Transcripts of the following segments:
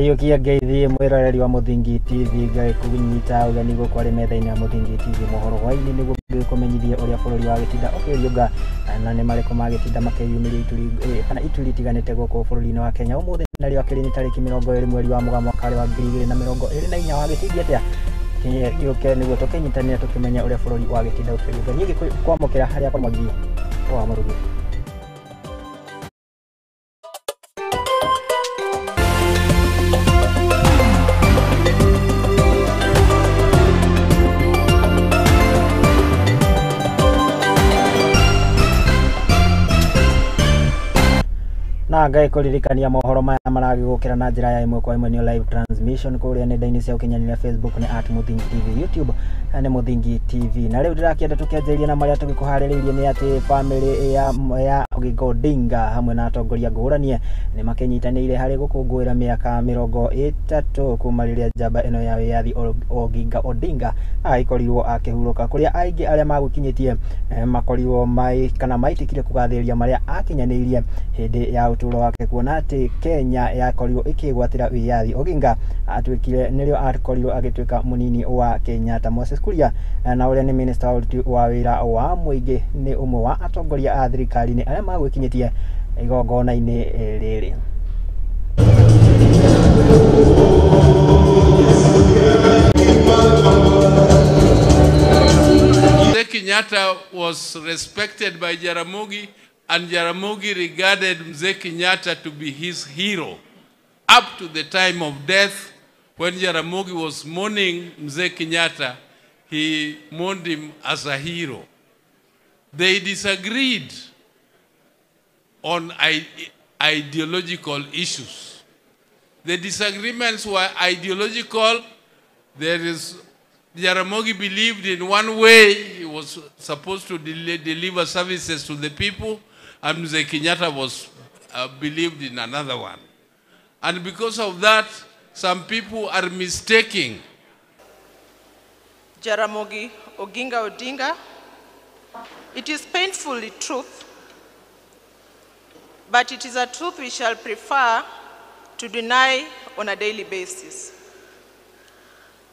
Ngakĩiyũkia ngeithi mwĩroreri wa Mũthingi TV ngagĩkũnyita ũgeni gũkũ arĩ metha-inĩ ya Mũthingi TV mohoro hwaĩ-inĩ nĩguo ngĩkũmenyithie ũrĩa bũrũri wa gĩtinda ũkĩriũnga na nĩ marĩkũ magĩtinda makĩyumĩria ituri kana ituri itiganĩte gũkũ bũrũri-inĩ wa Kenya. Ũmũthĩ narĩo akĩrĩ nĩ tarĩki 20 mweri wa Mũgaa mwaka wa 2024. Wagĩtindia atĩa? Gĩũke nĩguo tũkĩnyitanĩre tũkĩmenye ũrĩa bũrũri wa gĩtinda ũkĩriũnga. Niĩ ngĩkwamũkĩra harĩa kwa Mwangi wa Mũrugi. Na ngagĩkũririkania mohoro maya maragĩgũkĩra na njĩra ya ĩmwe kwa ĩmwe nĩ live transmission kũrĩa nenda-inĩ cia ũkinyanĩria Facebook nĩ @Mũthingi TV, YouTube nĩ Mũthingi TV. Na rĩu ndĩrakĩenda tũkĩanjĩrĩria na marĩa tũgĩkũharĩrĩirie nĩ atĩ famĩlĩ ya Oginga Odinga hamwe na atongoria ngũrani nĩ makĩnyitanĩire harĩ gũkũngũĩra mĩaka 30 kuma rĩrĩa njamba ĩno ya wĩyathi Oginga Odinga agĩkorirwo akĩhurũka, kũrĩa aingĩ arĩa magũkinyĩtie makorirwo kana maitĩkire kũgathĩrĩria marĩa akinyanĩirie hĩndĩ ya ũtũũro wake, kuona atĩ Kenya yakorirwo ĩkĩgwatĩra wĩyathi. Oginga atuĩkire nĩrĩo akorirwo agĩtuĩka mũnini wa Kenyatta. Moses Kuria na ũrĩa nĩ minister wa ũruti wa wĩra wa mũingĩ nĩ ũmwe wa atongoria a thirikari-inĩ arĩa magwĩkinyĩtie igongona-inĩ rĩrĩ. Mzee Kenyatta was respected by Jaramogi, and Jaramogi regarded Mzee Kenyatta to be his hero up to the time of death. When Jaramogi was mourning Mzee Kenyatta, he mourned him as a hero. They disagreed on ideological issues. The disagreements were ideological. Jaramogi believed in one way he was supposed to deliver services to the people, and Mzee Kenyatta was believed in another one. And because of that, some people are mistaking Jaramogi Oginga Odinga. It is painfully truth, but it is a truth we shall prefer to deny on a daily basis.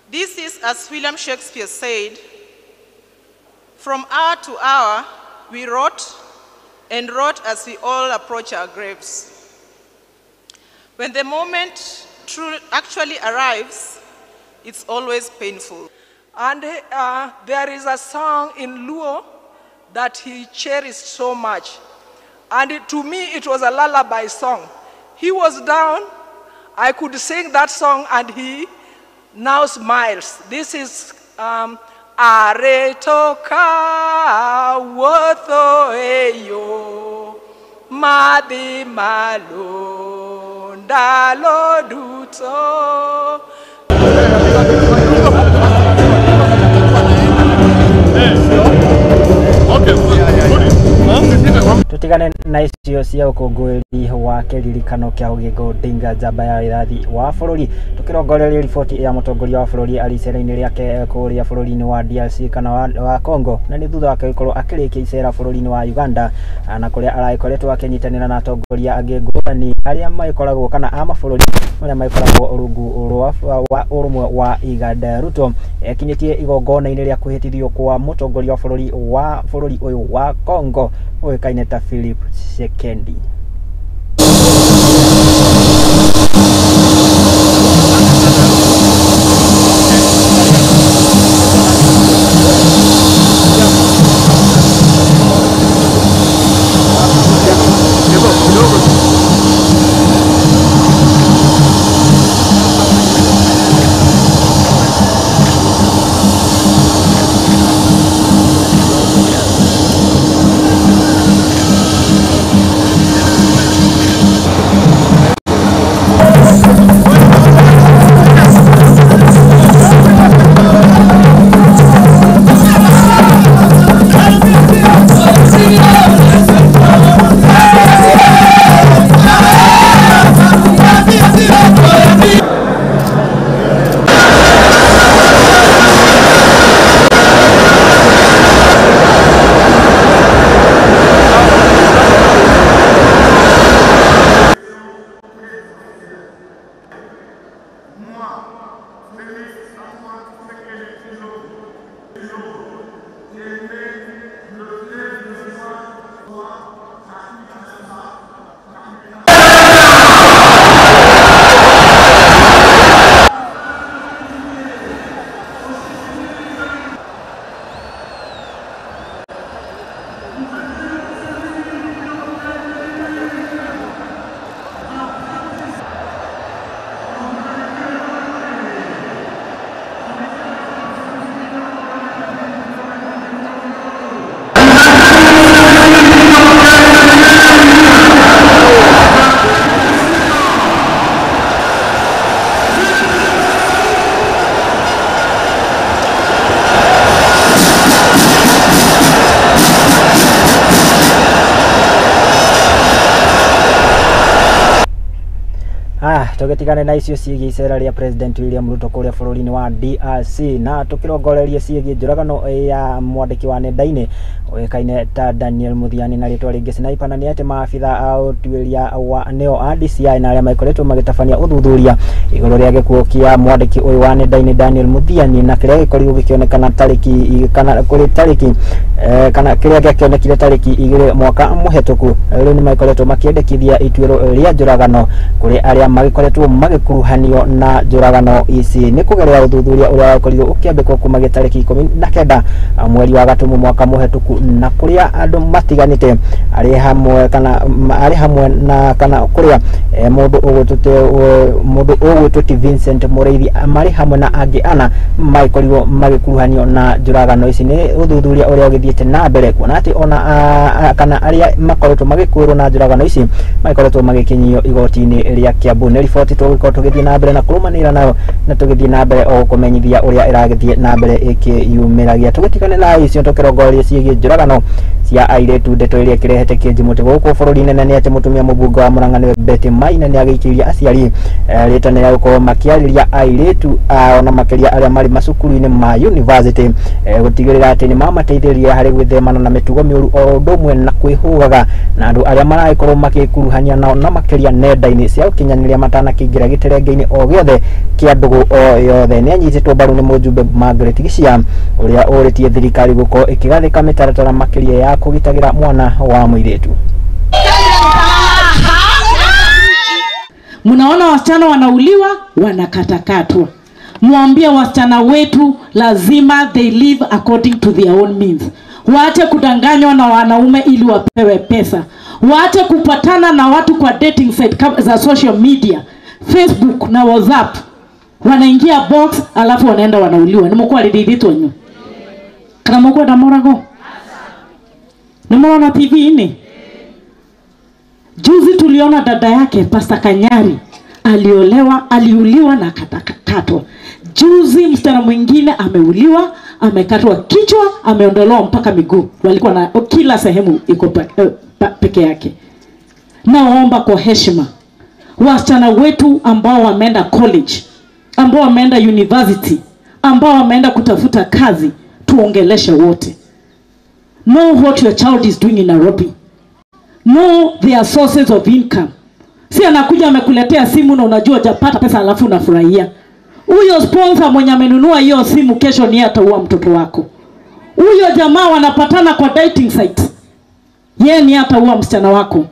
This is, as William Shakespeare said, from hour to hour we wrote and wrote as we all approach our graves. When the moment actually arrives, it's always painful. And there is a song in Luo that he cherished so much. And to me, it was a lullaby song. He was down, I could sing that song, and he now smiles. This is Aretoka wotho eyo madhi malo ndalo duto. Tutigane na icio cia ũkũngũĩri wa kĩririkano kĩa Oginga Odinga njamba ya wĩyathi wa bũrũri, tũkĩrongoreria riboti ya mũtongoria wa bũrũri arĩ icera-inĩ rĩake kũrĩa bũrũri-inĩ wa DRC kana wa Congo, na nĩ thutha wake gũkorwo akĩrĩkia icera bũrũri-inĩ wa Uganda na kũrĩa aragĩkoretwo akĩnyitanĩra na atongoria angĩ ngũrani arĩa magĩkoragwo kana a mabũrũri marĩa magĩkoragwo rungu rwa ũrũmwe wa IGAD. Ruto ekinyĩtie igongona-inĩ rĩa kwĩhĩtithio kwa mũtongoria wa bũrũri ũyũ wa Congo ũĩkaine ta Philip Tshisekedi. Tũgĩtigane na icio ciĩgiĩ icera rĩa President William Ruto kũrĩa bũrũri-inĩ wa DRC na tũkĩrongoreria ciĩgiĩ njũragano ya mwandĩki wa nenda-inĩ ũĩkaine ta Daniel Muthiani na rĩtwa rĩngĩ Sniper, na nĩ atĩ maabitha a ũtuĩria wa nĩo a DCI na arĩa makoretwo magĩtabania ũthuthuria igũrũ rĩa gĩkuũ kĩa mwandĩki ũyũ wa nenda-inĩ Daniel Muthiani na kĩrĩa gĩkorirwo gĩkĩonekana tarĩki kana kũrĩ tarĩki kana kĩrĩa gĩakĩonekire tarĩki 2 mwaka mũhetũku. Rĩu nĩ makoretwo makĩendekithia ituĩro rĩa njũragano kũrĩ arĩa magĩkoretwo magĩkuruhanio na njũragano ici nĩ kũgerera ũthuthuria ũrĩa wakorirwo ũkĩambĩkwo kuma gĩtarĩki 19 mweri wa Gatumu mwaka mũhetũku, na kũrĩa andũ matiganĩte arĩ hamwe kana arĩ hamwe na kana kũrĩa mũndũ ũgwĩtwo Vincent Mũrĩithi marĩ hamwe na angĩ ana magĩkorirwo magĩkuruhanio na njũragano ici. Nĩ ũthuthuria ũrĩa ũgĩthiĩte na mbere kuona atĩ ona kana arĩa makoretwo magĩkuĩrwo na njũragano ici magĩkoretwo magĩkinyio igoti-inĩ rĩa Kiambu. Nĩ riboti tũgũkorwo tũgĩthiĩ na mbere na kũrũmanĩrĩra nayo na tũgĩthiĩ na mbere o kũmenyithia ũrĩa ĩragĩthiĩ na mbere ĩkĩyumĩragia. Tũgĩtigane na icio tũkĩrongoreria ciĩgiĩ njũragano cia airĩtu, ndeto ĩrĩa ĩkĩrehete kĩnji mũtĩ gũkũ bũrũri-inĩ na nĩ atĩ mũtumia mũbunge wa Murang'a nĩwe Betty Maina nĩ agĩikĩirie aciari rĩtana rĩa gũkorwo makĩarĩria airĩtu ao na makĩria arĩa marĩ macukuru-inĩ ma university gũtigĩrĩra atĩ nĩ mamateithĩrĩria harĩ gwĩthemana na mĩtugo mĩũru o ũndũ ũmwe na kwĩhũgaga na andũ arĩa maragĩkorwo magĩkuruhania nao na makĩria nenda-inĩ cia ũkinyanĩria matanakĩingĩra gĩterenge-inĩ o gĩothe kĩa ndũgũ o yothe. Nĩ anyitĩtwo mbaru nĩ mũjumbe Margaret Gĩcia ũrĩa ũrĩtie thirikari gũkorwo ĩkĩgathĩka mĩtaratara makĩria ya kũgitagĩra mwana wa mũirĩtu. Mnaona wasichana wanauliwa, wanakatakatwa. Mwambie wasichana wetu lazima they live according to their own means. Waache kudanganywa na wanaume ili wapewe pesa. Waache kupatana na watu kwa dating site za social media, Facebook na WhatsApp. Wanaingia box alafu wanaenda wanauliwa. Nimekuwa lididitwa nyu. Kana mko na morago? Nimeona TV ini. Juzi tuliona dada yake Pastor Kanyari aliolewa, aliuliwa na katakatwa. Juzi msichana mwingine ameuliwa, amekatwa kichwa, ameondolewa mpaka miguu. Walikuwa na kila sehemu iko peke yake. Naomba kwa heshima wasichana wetu ambao wameenda college, ambao wameenda university, ambao wameenda kutafuta kazi, tuongeleshe wote. Know what your child is doing in Nairobi. Know their sources of income. Si anakuja amekuletea simu na unajua hajapata pesa alafu unafurahia. Huyo sponsor mwenye amenunua hiyo simu kesho ni ataua mtoto wako. Huyo jamaa wanapatana kwa dating site, yeye ni ataua msichana wako.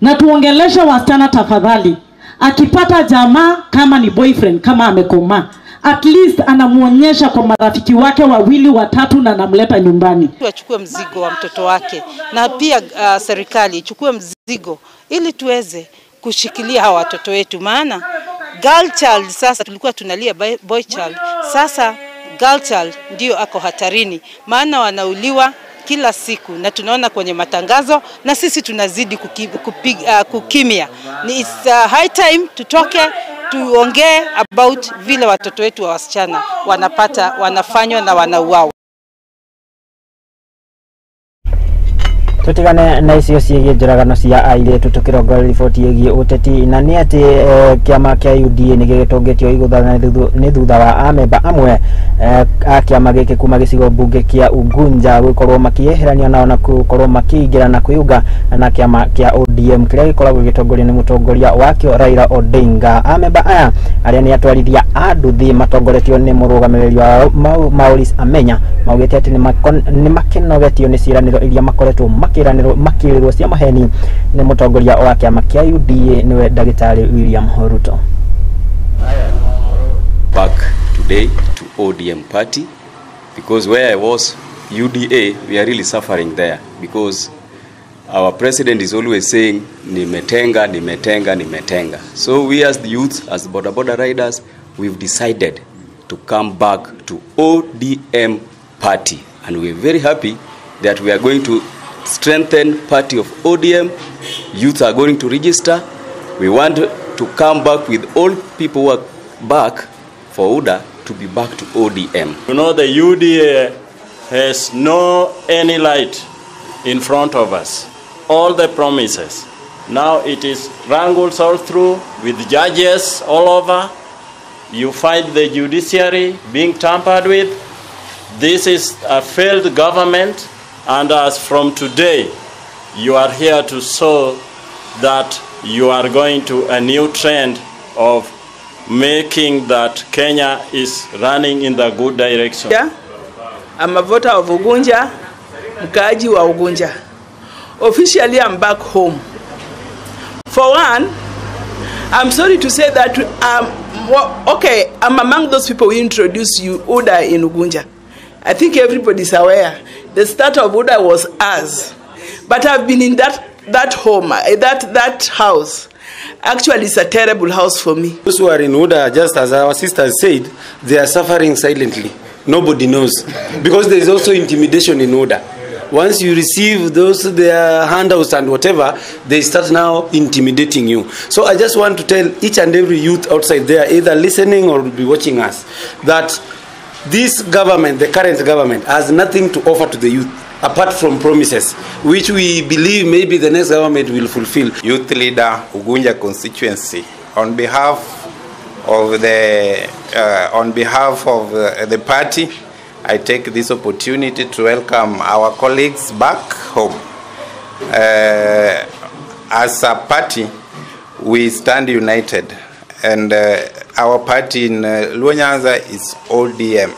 Na tuongeleshe wasichana tafadhali. Akipata jamaa kama ni boyfriend, kama amekomaa, at least anamuonyesha kwa marafiki wake wawili watatu na anamleta nyumbani. Achukue mzigo wa mtoto wake, na pia serikali ichukue mzigo ili tuweze kushikilia hawa watoto wetu, maana girl child sasa tulikuwa tunalia boy child, sasa girl child ndio ako hatarini, maana wanauliwa kila siku na tunaona kwenye matangazo na sisi tunazidi kukimia. It's high time tutoke tuongee about vile watoto wetu wa wasichana wanapata, wanafanywa na wanauawa. Tutigane na icio ciĩgiĩ njũragano cia airĩtu tũkĩrongoreria riboti ĩgiĩ ũteti na nĩ atĩ kĩama kĩa UDA nĩ gĩgĩtũngĩtio igũtha nĩ thutha wa amemba amwe a kĩama gĩkĩ kuma gĩcigo mbunge kĩa Ugunja gũkorwo makĩeherania nao na gũkorwo makĩingĩra na kwĩyunga na kĩama kĩa ODM kĩrĩa gĩkoragwo gĩgĩtongorio nĩ mũtongoria wakĩo Raila Odinga. Amemba aya arĩa nĩ atwarithia a nduthi matongoretio nĩ mũrũgamĩrĩri wao Maurice Amenya maugĩte atĩ nĩ makĩnogetio nĩ ciĩranĩro iria makoretwo makĩrĩrwo cia maheni nĩ mũtongoria wa kĩama kĩa UDA nĩwe Ndagĩtarĩ William Ruto. Back today to ODM party, because where I was UDA, we are really suffering there, because our president is always saying nimetenga, nimetenga, nimetenga. So we as the youth, as the border border riders, we've decided to come back to ODM party, and we're very happy that we are going to strengthen party of ODM. Youth are going to register. We want to come back with all people who are back for UDA to be back to ODM. You know, the UDA has no any light in front of us. All the promises. Now it is wrangles all through with judges all over. You find the judiciary being tampered with. This is a failed government, and as from today, you are here to show that you are going to a new trend of making that Kenya is running in the good direction. Yeah. I'm a voter of Ugunja, mkaaji wa Ugunja. Officially, I'm back home. For one, I'm sorry to say that I'm among those people who introduced you UDA in Ugunja. I think everybody's aware. The start of UDA was us. But I've been in that home, that house. Actually, it's a terrible house for me. Those who are in UDA, just as our sisters said, they are suffering silently. Nobody knows. Because there is also intimidation in UDA. Once you receive those, their handouts and whatever, they start now intimidating you. So I just want to tell each and every youth outside there, either listening or be watching us, that this government, the current government, has nothing to offer to the youth apart from promises, which we believe maybe the next government will fulfill. Youth leader, Ugunja constituency, on behalf of the party, I take this opportunity to welcome our colleagues back home. As a party, we stand united, and our party in Luo Nyanza is ODM.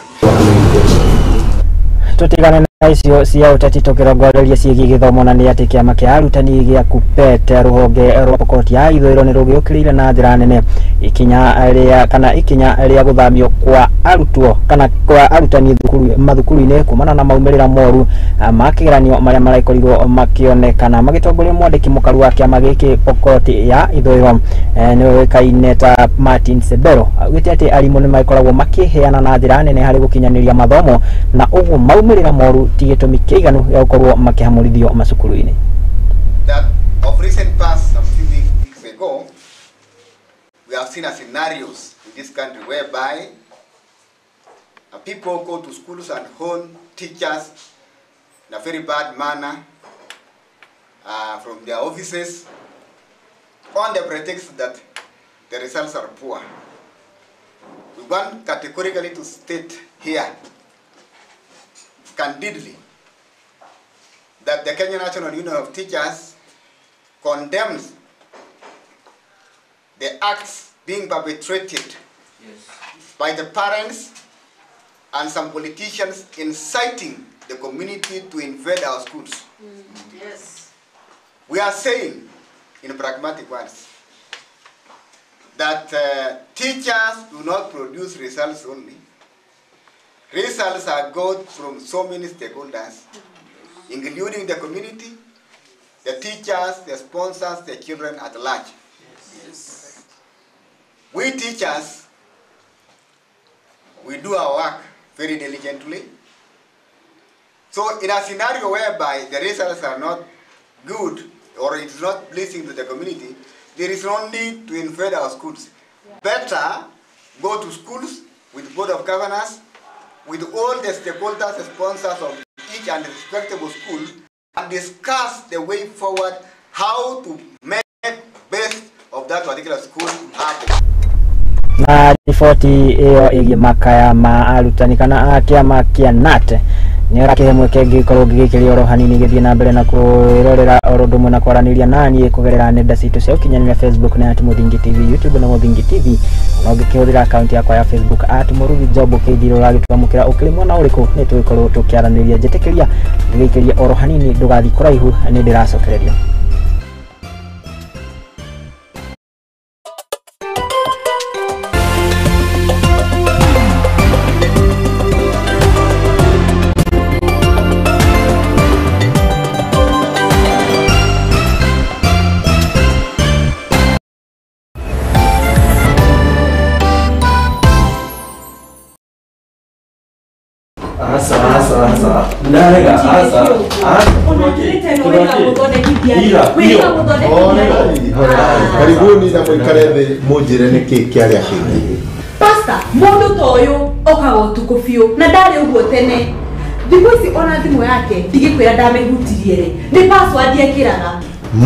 Tutigane na icio cia ũteti tũkĩrongoreria ciĩgiĩ gĩthomo na nĩ atĩ kĩama kĩa arutani gĩa KUPPET rũhonge rwa Pokot ya ithũĩro nĩ rũgĩũkĩrĩire na njĩra nene ikinya rĩa kana ikinya rĩa gũthamio kwa arutwo kana kwa arutani mathukuru-inĩ kumana na maumĩrĩra moru ma kĩgeranio marĩa marakorirwo makĩonekana. Magĩtongoria mwandĩki mũkaru wa kĩama gĩkĩ Pokot ya ithũĩro nĩwe ũĩkaine ta Martin Sebero augĩte atĩ arimũ nĩ magĩkoragwo makĩheana na njĩra nene harĩ gũkinyanĩria mathomo na ũguo maumĩrĩra moru ti gĩtũmi kĩiganu gĩa gũkorwo makĩhamũrithio macukuru-inĩ. That of recent past, some few weeks ago, we have seen a scenarios in this country whereby people go to schools and hone teachers in a very bad manner from their offices on the pretext that the results are poor. We want categorically to state here, candidly, that the Kenya National Union of Teachers condemns the acts being perpetrated by the parents and some politicians inciting the community to invade our schools. Yes. We are saying, in pragmatic words, that teachers do not produce results only. Results are got from so many stakeholders, including the community, the teachers, the sponsors, the children at large. Yes. We teachers, we do our work very diligently. So in a scenario whereby the results are not good or it's not pleasing to the community, there is no need to invade our schools. Better go to schools with board of governors, with all the stakeholders and sponsors of each and respectable school, and discuss the way forward, how to make best of that particular school happen. Na riboti ĩyo ĩgiĩ makaya ma arutani kana a kĩama kĩa KNUT nĩ ũrakĩhe mweke ngĩkorwo ngĩgĩkĩria oro hanini gĩthiĩ na mbere na kwĩrorera oro ũndũ ũmwe na kwaranĩria naniĩ kũgerera nenda citũ cia ũkinyanĩria Facebook na at Mũthingi TV, YouTube na Mũthingi TV, ona ũngĩkĩhũthĩra akaunti yakwa ya Facebook at Mũrugi Job ũkĩnjĩra ũragĩtwamũkĩra ũkĩrĩ mwena ũrĩkũ, nĩ tũgĩkorwo tũkĩaranĩria. Njĩtĩkĩria ngĩgĩkĩria oro hanini, ndũgathiĩ kũraihu, nĩ ndĩracokereria. Karibuni na mwikare thĩ mũnjĩre nĩkĩ kĩarĩa kĩngĩ. Pastor, mũndũ ta ũyũ okaga ũtukũ biũ na ndarĩ ũguo tene. Thikũ ici ona thimũ yake ndigĩkwĩra ndamĩhutirie rĩ, nĩ password ekĩraga.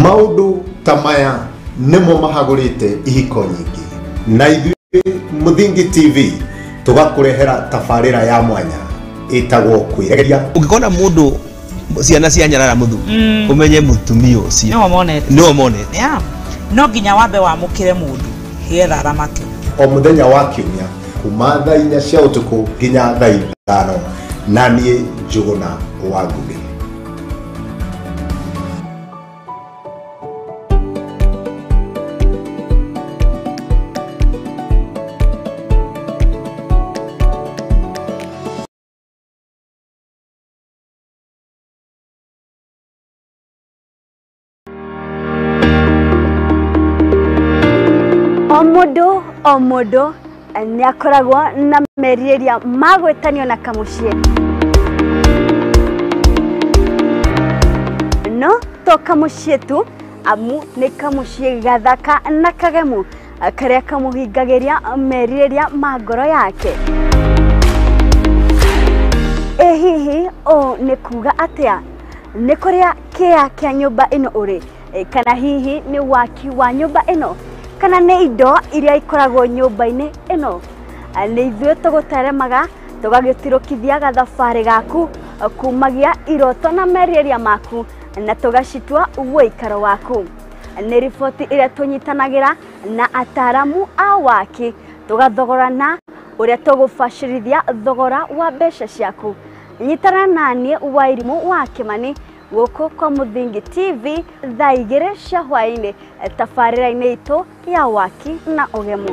Maũndũ ta maya nĩmo mahagũrĩte ihiko nyingĩ, na ithuĩ Mũthingi TV tũgakũrehera tabarĩra ya mwanya ĩtagwo kwĩregeria. Ũngĩkona mũndũ ciana cia nyarara mũthu ũmenye mũtumia ũcio nĩwe monete. No nginya wambe wamũkĩre mũndũ getha aramake. O mũthenya wa kiumia kuma thaa 4 cia ũtukũ nginya thaa 5, na niĩ Njũgũna wa Ngũgĩ. O mũndũ nĩ akoragwo na merirĩria ma gwĩtanio na kamũciĩ, no to kamũciĩ tu, amu nĩ kamũciĩ gathaka na kagemu karĩa kamũhingagĩria merirĩria ma ngoro yake. Ĩ hihi ũũ nĩ kuga atĩa? Nĩ kũrĩa kĩa kĩa nyũmba ĩno ũrĩ, kana hihi nĩ waki wa nyũmba ĩno, kana nĩ indo iria ikoragwo nyũmba-inĩ ĩno? Nĩ ithuĩ tũgũteremaga tũgagĩtirũkithia gathabarĩ gaku kumagia iroto na merirĩria maku na tũgacitua ũikaro waku. Nĩ riboti ĩrĩa tũnyitanagĩra na ataramu a waki, tũgathogorana ũrĩa tũgũbacĩrithia thogora wa mbeca ciaku. Nyitana naniĩ Wairimũ wa Kĩmani gũkũ kwa Mũthingi TV thaa 2 cia hwaĩ-inĩ tabarĩra-inĩ itũ ya waki na ũgemu.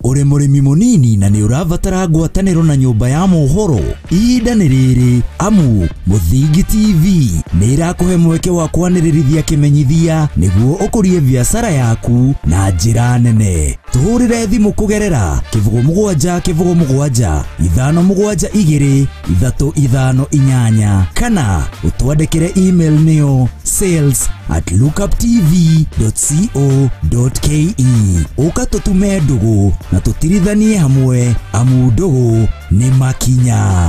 Ũrĩ mũrĩmi mũnini na nĩ ũrabatara ngwatanĩro na nyũmba ya mohoro, ihinda nĩ rĩrĩ, amu Mũthingi TV nĩ ĩrakũhe mweke wa kwanĩrĩrithia kĩmenyithia nĩguo ũkũrie biacara yaku na njĩra nene. Tũhũrĩre thimũ kũgerera 07 07 572 358 kana ũtwandĩkĩre email nĩyo sales@lookuptv.co.ke. Ũka tũtume ndũgũ na tũtirithanie hamwe, amu ndũgũ nĩ makinya.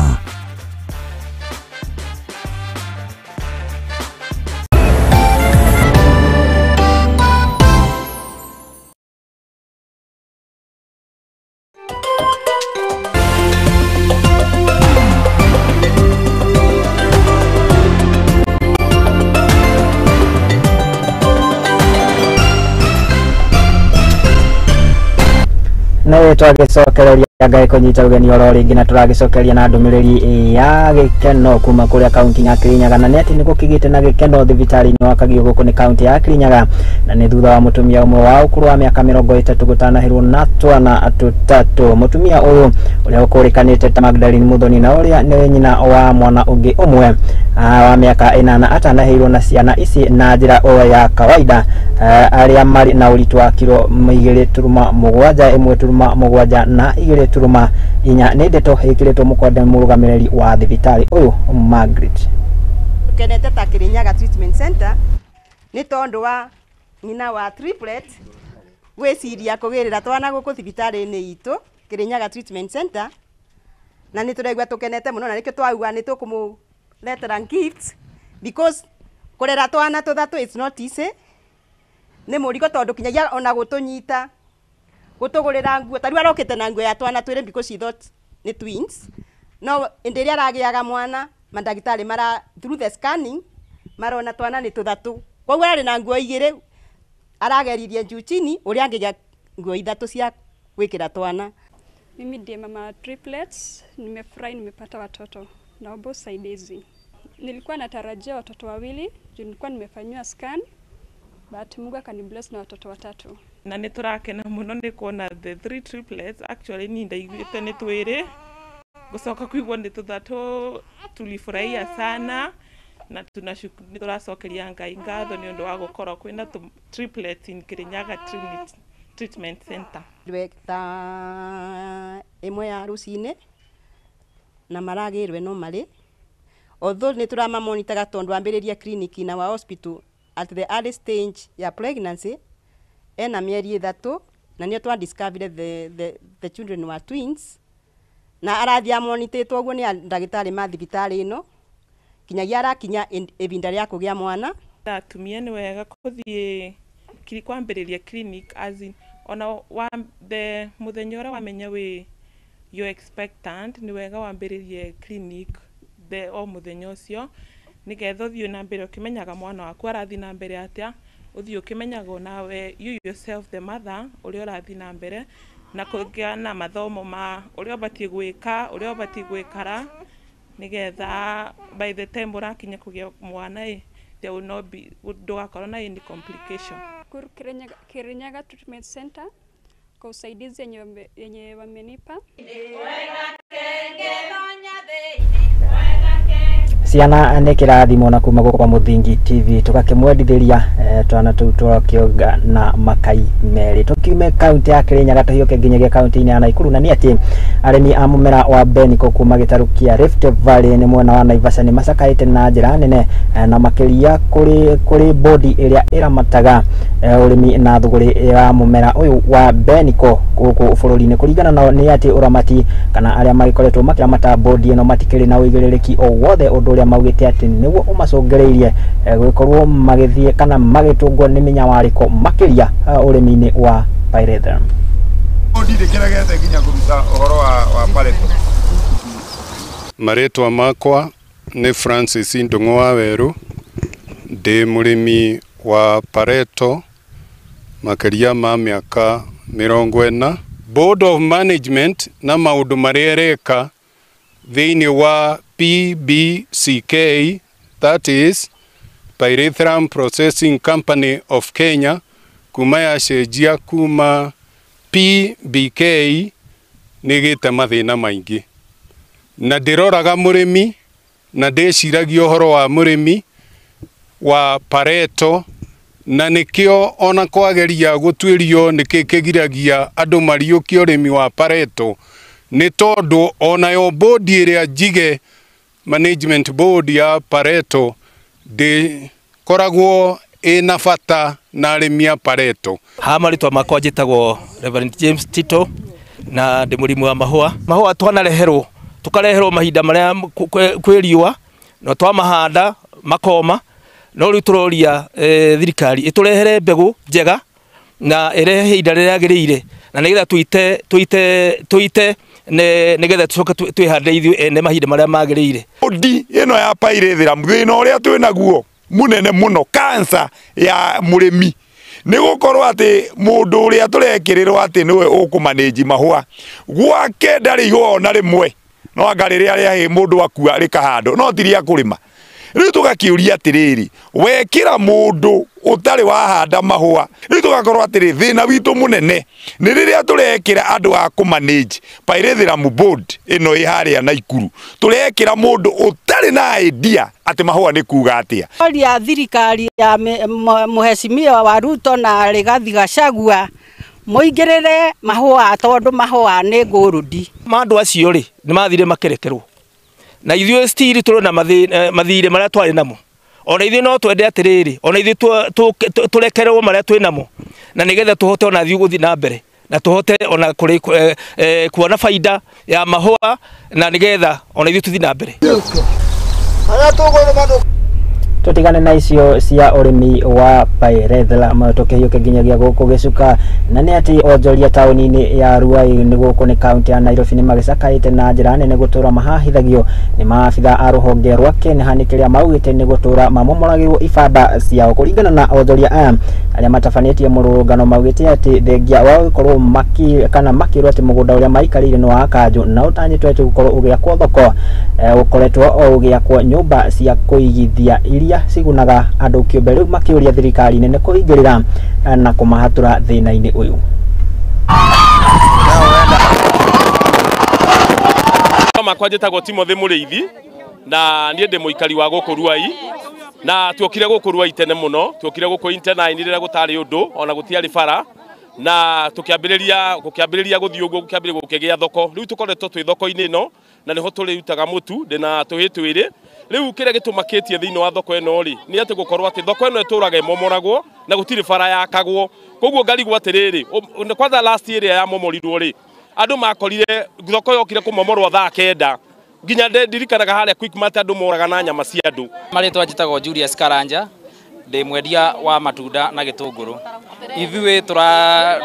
Nĩ twagicokereria Ngai kũnyita ũgeni oro rĩngĩ, na tũragĩcokeria na ndũmĩrĩri ya gĩkeno kuma kũrĩa kaunti ya Kirinyaga, na nĩ atĩ nĩ gũkĩgĩte na gĩkeno thibitarĩ-inĩ wa Kagio gũkũ nĩ kaunti ya Kirinyaga, na nĩ thutha wa mũtumia ũmwe wa ũkũrũ wa mĩaka 30 gũtanahĩrwo na twana tũtatũ. Mũtumia ũyũ ũrĩa ũkũrĩkanĩte ta Magdalene Muthoni na ũrĩa nĩ nyina wa mwana ũngĩ ũmwe wa mĩaka 8 atanahĩirwo na ciana ici na njĩra o ya kawaida, arĩa marĩ na ũritũ wa kiro 2.7 1.7 na 2.4. Nĩ ndeto ĩkĩrĩtwo mũkonde mũrũgamĩrĩri wa thibitarĩ ũyũ Margaret. Kenete ta Kirinyaga Treatment Center nĩ tondũ wa nyina wa triplet gwĩciria kũgĩrĩra twana gũkũ thibitarĩ-inĩ itũ Kirinyaga Treatment Center, Na nĩ tũraigua tũkenete mũno na nĩkĩo twauga nĩ tũkũmũretera gifts because kũrera twana tũthatũ it's not easy. Nĩ mũrigo tondũ kinyagia ona gũtũnyita gũtũgũrĩra nguo ta rĩu arokĩte na nguo ya twana twĩrĩ because she thought nĩ twins, no hĩndĩ ĩrĩa aragĩaga mwana mandagĩtarĩ mara through the scanning marona twana nĩ tũthatũ, koguo ararĩ na nguo igĩrĩ arageririe juu chini ũrĩa angĩgĩa nguo ithatũ cia gwĩkĩra twana. Mimi ndiye mama triplets, nimefurahi nimepata watoto. Naomba usaidizi. Nilikuwa natarajia watoto wawili, juu nilikuwa nimefanyiwa scan, but Mungu akanibless na watoto watatu. Na nĩ tũrakena mũno nĩ kuona the three triplets, actually ni ndaiguĩte nĩ twĩrĩ, gũcoka kuigua nĩ tũthatũ, tulifurahia sana na tunashukuru, tũracokeria Ngai ngatho nĩ ũndũ wa gũkorwo kwĩna triplets in Kirinyaga Treatment Center. Ta ĩmwe ya rũcinĩ na maragĩrwe no marĩ, although nĩ tũramamonitaga tondũ ambĩrĩria clinic na wa hospital at the early stage ya pregnancy ena mĩeri 3 na nĩo twa discovered the children were twins na arathiĩ amonitĩtwo ũguo nĩ ndagĩtarĩ ma thibitarĩ ĩno kinyagia arakinya ihinda rĩa kũgĩa mwana. Atumia nĩ wega kũthiĩ kwambĩrĩria clinic as in ona wa the mũthenya ũrĩa wamenya wĩ you expectant nĩ wega wambĩrĩrie clinic the o mũthenya ũcio nĩgetha ũthiĩ na mbere ũkĩmenyaga mwana waku arathiĩ na mbere atĩa, ũthiĩ ũkĩmenyaga onawe you yourself the mother ũrĩa ũrathiĩ na mbere na kũgĩa na mathomo ma ũrĩa ũbatiĩ gwĩka ũrĩa ũbatiĩ gwĩkara nĩgetha by the time ũrakinya kũgĩa mwana ĩ there will not be ndũgakorwo na any complication. Shukuru Kirinyaga Treatment Center kwa usaidizi yenye wamenipa. Ciana nĩ kĩrathimo na kuma gũkũ kwa Mũthingi TV tũgakĩmwendithĩria twana tũu tũrakĩonga na makai merĩ. Tũkiume kaunti ya Kirinyaga tũhiũke nginyagia kaunti-inĩ ya Naikuru, na nĩ atĩ arĩmi a mũmera wa Beniko kuma gĩtarũ kĩa Rift Valley nĩ mwena wa Naivasha nĩ macakaĩte na njĩra nene na makĩria kũrĩ bodi ĩrĩa ĩramataga ũrĩmi na thũgũrĩ ya mũmera ũyũ wa Beniko gũkũ bũrũri-inĩ. Kũringana nao nĩ atĩ ũramati kana arĩa magĩkoretwo makĩramata bodi ĩno matikĩrĩ na ũigĩrĩrĩki o wothe, ũndũ ũrĩa maugĩte atĩ nĩguo ũmacũngĩrĩirie gũgĩkorwo magĩthiĩ kana magĩtũngwo nĩ mĩnyamarĩko makĩria ũrĩmi-inĩ wa pyrethrum. Marĩtwa makwa nĩ Francis Ndung'u wa Weru, ndĩ mũrĩmi wa Pareto makĩria ma mĩaka 40. Board of Management na maũndũ marĩa ĩreka thĩinĩ wa PBCK, that is Pyrethrum Processing Company of Kenya, kuma yacenjia kuma PBK nĩgĩte mathĩna maingĩ, na ndĩroraga mũrĩmi na ndĩciragia ũhoro wa mũrĩmi wa Pareto, na nĩkĩo ona kwageria gũtuĩrio nĩkĩ kĩgiragia andũ mariũkie ũrĩmi wa Pareto nĩ tondũ onayo bodi ĩrĩa njige management board ya Pareto ndĩkoragwo ĩna bata na arĩmi a Pareto. Ha marĩtwa makwa njĩtagwo Reverend James Tito na ndĩ mũrĩmi wa mahũa. Mahũa twanareherwo tũkareherwo mahinda marĩa kwĩ riũa na twamahanda makoma, no rĩu tũroria thirikari ĩtũrehere mbegũ njega na ĩrehe ihinda rĩrĩa rĩagĩrĩire na nĩgetha tuite nĩgetha tũcoke twĩhande ithuĩ ene mahinda marĩa magĩrĩire. Bodi ĩno ya pyrethrum thĩna ũrĩa twĩnaguo mũnene mũno cancer ya mũrĩmi nĩ gũkorwo atĩ mũndũ ũrĩa tũrekĩrĩrwo atĩ nĩwe ũkũmanĩnji mahũa gwake ndarĩ ihũa ona rĩmwe, no anga rĩrĩa rĩa mũndũ akua rĩkahandwo no ti rĩa kũrĩma. Rĩu tũgakĩũria atĩrĩrĩ, wekĩra mũndũ ũtarĩ wahanda mahũa, rĩu tũgakorwo atĩrĩ thĩna witũ mũnene nĩ rĩrĩa tũrekĩra andũ a kũmanage Pyrethrum board ĩno ĩ harĩa Naikuru, tũrekĩra mũndũ ũtarĩ na idea atĩ mahũa nĩ kuga atĩa. Oria thirikari ya Mheshimiwa wa Ruto na Rigathi Gachagua mũingĩrĩre mahũa tondũ mahũa nĩ ngũrũndi. Andũ acio rĩ nĩ mathire makerekerwo na ithuĩ still tũrona mathirĩ marĩa twarĩ namo, ona ithuĩ no twende atĩrĩrĩ, ona ithuĩ tũrekerwo marĩa twĩ namo na nĩgetha tũhote ona ithuĩ gũthiĩ na mbere. na tuhote ona kuri kuona faida ya mahua na nigetha ona ithuĩ tuthi na mbere. Tutigane na icio cia urimi wa pyrethrum tukihiũke nginyagia gũkũ gĩcuka, na nĩ atĩ onjoria taũni-inĩ ya Ruai nĩ gũkũ nĩ kaunti ya Nairobi nĩ magĩcakaĩte na njĩra nene gũtũra mahahithagio nĩ maabitha a rũhonge rwa KENHA nĩ kĩrĩa maugĩte nĩ gũtũra mamomoragĩrwo ibanda ciao. Kũringana na onjoria aya arĩa matabanĩtie mũrũrũngano maugĩte atĩ thengia wao gũkorwo kana makĩrwo atĩ mũgũnda ũrĩa maikarĩire nĩ wa kanjũ na ũtanyĩtwo atĩ gũkorwo ũgĩakwo thoko, ũkoretwo o ũgĩakwo nyũmba cia kũigithia iria cigunaga andũ kĩũmbe. Rĩu makĩũria thirikari nene kũingĩrĩra na kũmahatũra thĩna-inĩ ũyũ. Makwa njĩtagwo Timothy Mũrĩithi na niĩ ndĩ mũikari wa gũkũ Ruai, na tuokire gũkũ Ruai tene mũno, tuokire gũkũ Inter9 rĩrĩa gũtarĩ ũndũ ona gũtiarĩ bara, na tukiambĩrĩria gũthiĩ ũguo gũkĩambĩrĩria gũkĩgĩa thoko. Rĩu tũkoretwo twĩ thoko-inĩ ĩno na nĩho tũrĩrutaga mũtu, ndĩna tũhĩ twĩrĩ. Rĩu kĩrĩa gĩtũmakĩtie thĩinĩ wa thoko ĩno rĩ nĩ atĩ gũkorwo atĩ thoko ĩno ĩtũraga ĩmomoragwo na gũtirĩ bara yakagwo, koguo ngarigwo atĩrĩrĩ, kwanza last year ĩrĩa yamomorirwo rĩ andũ makorire thoko yokire kũmomorwo thaa 9 nginya ndirikanaga harĩa Quickmart andũ moraga na nyama cia andũ. Marĩtwa njĩtagwo Julius Karanja, ndĩ mwendia wa matunda na gĩtũngũrũ. Ithuĩ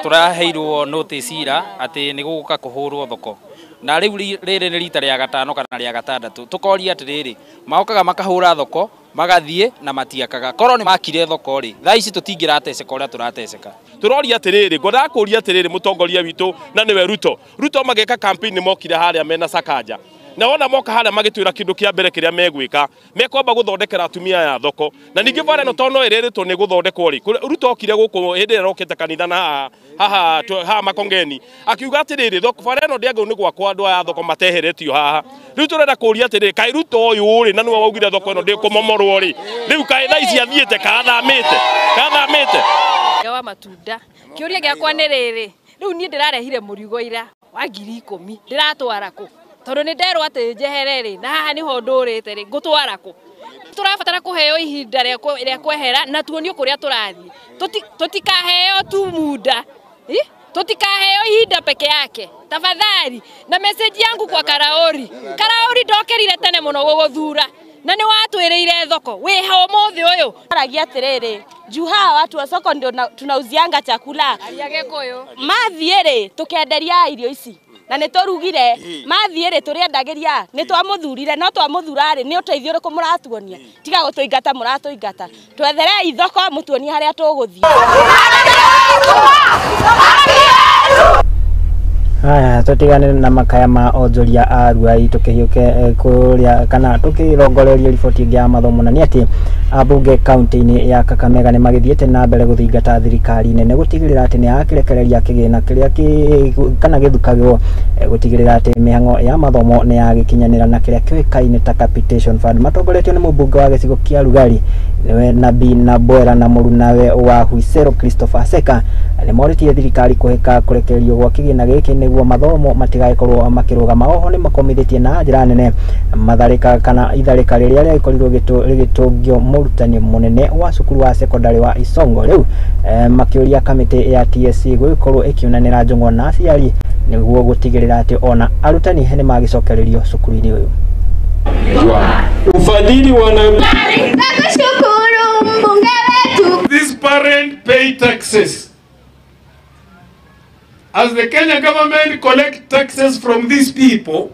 tũraheirwo notice ira atĩ nĩ gũgũka kũhũrwo thoko, na rĩu rĩrĩ nĩ rita rĩa gatano kana rĩa gatandatũ. Tũkoria atĩrĩrĩ, maokaga makahũra thoko magathiĩ na matiakaga. Korwo nĩ makire thoko rĩ, thaa ici tũtingĩrateceka ũrĩa tũrateceka. Tũroria atĩrĩrĩ, ngwendaga kũria atĩrĩrĩ mũtongoria witũ na nĩwe Ruto. Ruto magĩka campaign nĩ mokire harĩa mena Sakaja, na wona moka harĩa magĩtwĩra kĩndũ kĩa mbere kĩrĩa megwĩka, mekwamba gũthondekera atumia ya thoko, na ningĩ bara ĩno tondũ no ĩrĩrĩtwo nĩ gũthondekwo rĩ, Ruto okire gũkũ hĩndĩ ĩrĩa arokĩte kanitha na haha Makongeni akiuga atĩrĩrĩ, thoko bara ĩno ndĩagĩrĩirwo nĩ gwakwo andũ aya thoko mateheretio haha. Rĩu tũrenda kũria atĩrĩrĩ, kaĩ Ruto ũyũ rĩ na nĩwe waugire thoko ĩno ndĩkũmomorwo rĩ, rĩu kaĩ thaa ici athiĩte kathamĩte wa matunda. Kĩũria gĩakwa nĩ rĩrĩ, rĩu niĩ ndĩrarehire mũrigo ira wa 10,000 ndĩratwara kũ? Tondũ nĩ nderwo atĩ njehere rĩ, na haha nĩho ndũrĩte rĩ, ngũtwara kũ? Tũrabatara kũheo ihinda rĩa kwehera na tuonio kũrĩa tũrathiĩ. Tũtikaheo tu muda, tũtikaheo ihinda peke yake tafadhali. Na message yangu kwa Karaori, Karaori ndokerire tene mũno gũgũthura na nĩ watwĩrĩire thoko wĩha ũmũthĩ ũyũ. Aragia atĩrĩrĩ, juu hawa watu wa soko ndio tunauzianga chakula mathiĩ rĩ tũkenderia irio ici na nĩ tũrugire mathiĩ rĩ tũrĩendagĩria nĩ twamũthurire no twamũthura rĩ nĩ ũteithio ũrĩkũ mũratuonia? Tiga gũtũingata mũratũingata, twetherei thoko mũtuonie harĩa tũgũthiĩ. Haya, tutigane na makaya ma onjoria a Ruai tukihiũke kũrĩa kana tukirongoreria riboti ĩngĩ ya mathomo, na nĩ atĩ ambunge kaunti-inĩ ya Kakamega nĩ magĩthiĩte na mbere gũthingata thirikari nene gũtigĩrĩra atĩ nĩ yakĩrekereria kĩgĩna kĩrĩa kana gĩthukagĩrwo gũtigĩrĩra atĩ mĩhang'o ya mathomo nĩ yagĩkinyanĩra na kĩrĩa kĩũĩkaine ta capitation fund. Matongoretio nĩ mũmbunge wa gĩcigo kĩa Rugari nĩwe Nabii Naboera na mũrunawe wa Huisero Christopher Seka nĩ morĩtie thirikari kũhĩka kũrekererio gwa kĩgĩna gĩkĩ nĩguo mathomo matigagĩkorwo makĩrũgama. Oho nĩ makomithĩtie na njĩra nene matharĩka kana itharĩka rĩrĩa rĩagĩkorirwo rĩgĩtũngio mũrutani mũnene wa cukuru wa sekondari wa Isongo. Rĩu makĩũria kamĩtĩ ya TSC gũgĩkorwo ĩkĩonanĩra njũng'wa na aciari nĩguo gũtigĩrĩra atĩ ona arutani nĩ magĩcokererio cukuru-inĩ ũyũ. Ufadhili wa This parent pay taxes. As the Kenya government collect taxes from these people,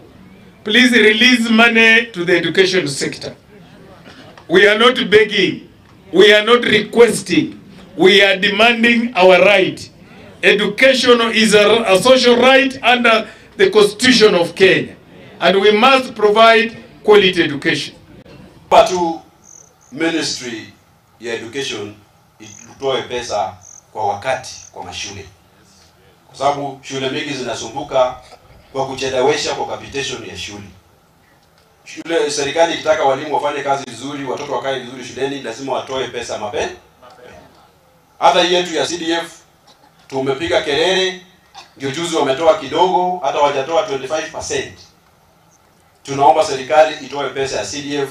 please release money to the education sector. We are not begging, we are not requesting, we are demanding our right. Education is a social right under the Constitution of Kenya, and we must provide quality education. But Ministry ya Education itoe pesa kwa wakati kwa mashule, kwa sababu shule mingi zinasumbuka kwa kuchelewesha kwa capitation ya shule. Shule serikali ikitaka walimu wafanye kazi vizuri, watoto wakae vizuri shuleni, lazima watoe pesa mapema. Hata yetu ya CDF tumepiga kelele, ndio juzi wametoa kidogo, hata hawajatoa 25%. Tunaomba serikali itoe pesa ya CDF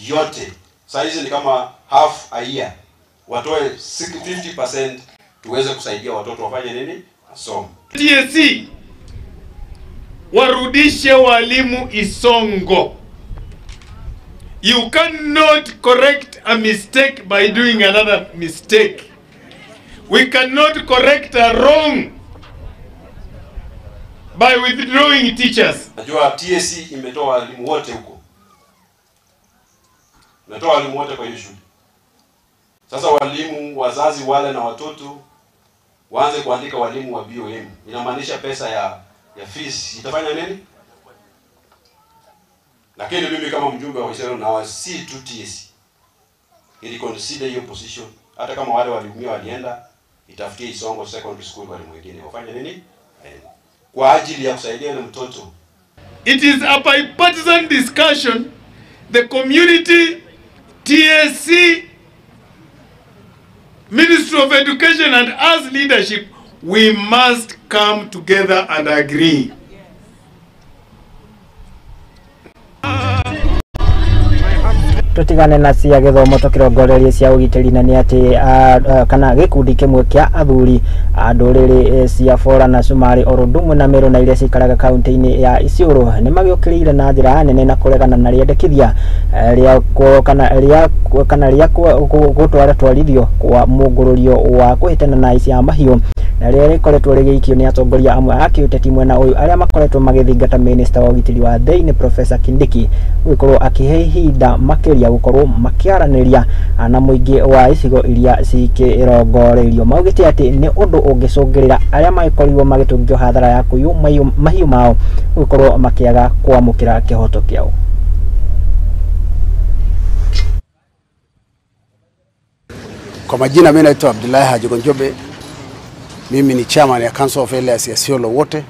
yote. Sasa hizi ni kama half a year. Watoe 50% tuweze kusaidia watoto wafanye nini? masomo. TSC warudishe walimu Isongo. You cannot correct a mistake by doing another mistake. We cannot correct a wrong by withdrawing teachers. Najua TSC imetoa walimu wote huko. Imetoa walimu wote kwa hiyo shule. Sasa walimu, wazazi wale na watoto waanze kuandika walimu wa BOM. Inamaanisha pesa ya fees itafanya nini? Lakini mimi kama mjumbe wa Isiolo na wasi tu TSC ili consider hiyo position, hata kama wale waliumia walienda, itafikia Isongo Secondary School walimu wengine wafanye nini? Kwa ajili ya kusaidia yule mtoto. It is a bipartisan discussion. The community, TSC, Ministry of Education and us leadership, we must come together and agree. Tutigane na cia githomo tukirongorerie cia ugitiri na ni ati kana gikundi kimwe kia athuri a nduriri cia Bora na Cumarĩ oro ũndũ na Meru na iria cikaraga kaunti-inĩ ya Isiolo nĩ magĩũkĩrĩire na njĩra nene na kũregana na rĩendekithia rĩa kana rĩa gũtwara twarithio kwa mũngũrũrio wa kũhĩtana na aici a mahiũ na rĩrĩa rĩkoretwo rĩgĩikio nĩ atongoria amwe a kĩũteti mwena ũyũ arĩa makoretwo magĩthingata minista wa ũgitĩri wa thĩinĩ Professor Kindiki gũgĩkorwo akĩhe ihinda makĩria gũkorwo makĩaranĩria na mũingĩ wa icigo iria cikĩrongoreirio. Maugĩte atĩ nĩ ũndũ ũngĩcũngĩrĩra arĩa magĩkorirwo magĩtũngio hathara ya kũiywo mahiũ mao gũgĩkorwo makĩaga kwamũkĩra kĩhoto kĩao. Kwa majina mimi naitwa Abdullahi Haji Gonjobe. Mimi ni chairman ya Council of Elders ya Isiolo wote,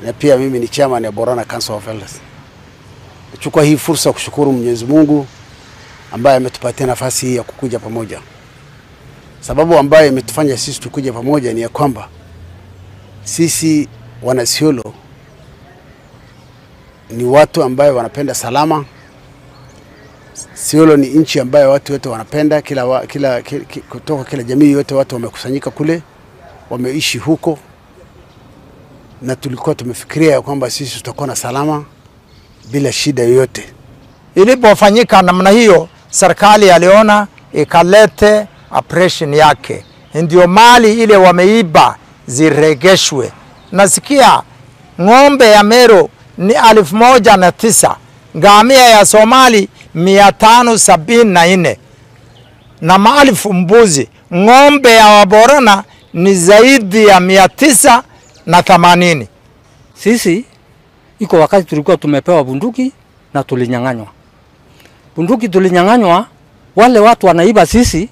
na pia mimi ni chairman ya Borana Council of Elders. Nachukua hii fursa kushukuru Mwenyezi Mungu ambaye ametupatia nafasi hii ya kukuja pamoja. Sababu ambayo imetufanya sisi tukuje pamoja ni ya kwamba sisi wana Isiolo ni watu ambayo wanapenda salama. Isiolo ni nchi ambayo watu wote wanapenda, kila kutoka kila jamii yote watu wamekusanyika kule, wameishi huko, na tulikuwa tumefikiria kwamba sisi tutakuwa na salama bila shida yoyote. Ilipofanyika namna hiyo, serikali aliona ikalete operation yake, ndio mali ile wameiba ziregeshwe. Nasikia ng'ombe ya Meru ni 1009, ngamia ya Somali 574 na maelfu mbuzi. Ng'ombe ya Waborana ni zaidi ya 980. Sisi iko wakati tulikuwa tumepewa bunduki na tulinyang'anywa. Bunduki tulinyang'anywa, wale watu wanaiba sisi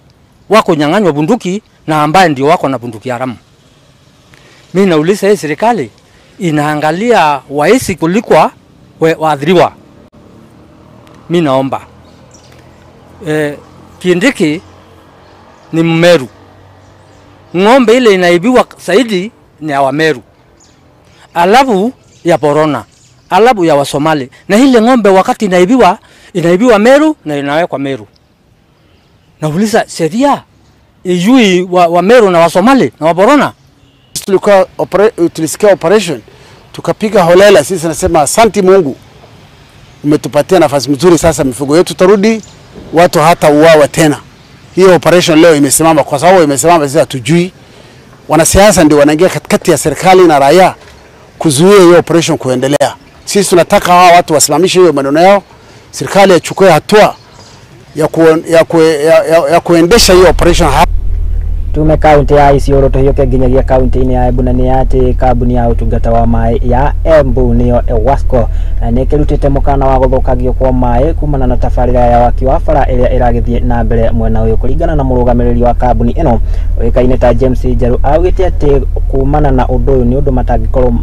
wako nyang'anywa bunduki na ambaye ndio wako na bunduki haramu. Mimi nauliza hii serikali inaangalia waisi kuliko waadhiriwa. Mimi naomba Kindiki ni Mmeru. Ng'ombe ile inaibiwa zaidi ni ya Wameru, alafu ya Borona, alafu ya Wasomali. Na ile ng'ombe wakati inaibiwa Meru na inawekwa Meru. Nauliza sheria ijui wa Meru na Wasomali na Waborona. Tulisikia operation tukapiga holela. Sisi nasema asanti Mungu, umetupatia nafasi nzuri, sasa mifugo yetu tarudi, watu hata uawa tena. Hiyo operation leo imesimama. Kwa sababu imesimama sisi hatujui. Wanasiasa ndio wanaingia katikati ya serikali na raia kuzuia hiyo operation kuendelea. Sisi tunataka hawa watu wasimamishe hiyo maneno yao, serikali ichukue hatua ya kuendesha hiyo operation. Tume kaunti ya Isiolo tuhiũke nginyagia kaunti-inĩ ya Embu na nĩ atĩ kambuni ya ũtungata wa maĩ ya Embu nĩyo EWASCO nĩ ĩkĩrutĩte mũkana wa gũthũkangio kwa maĩ kumana na tabarĩra ya waki wa bara ĩrĩa ĩragĩthiĩ na mbere mwena ũyũ. Kũringana na mũrũgamĩrĩri wa kambuni ĩno ũĩkaine ta James Njeru, augĩte atĩ kumana na ũndũ ũyũ nĩ ũndũ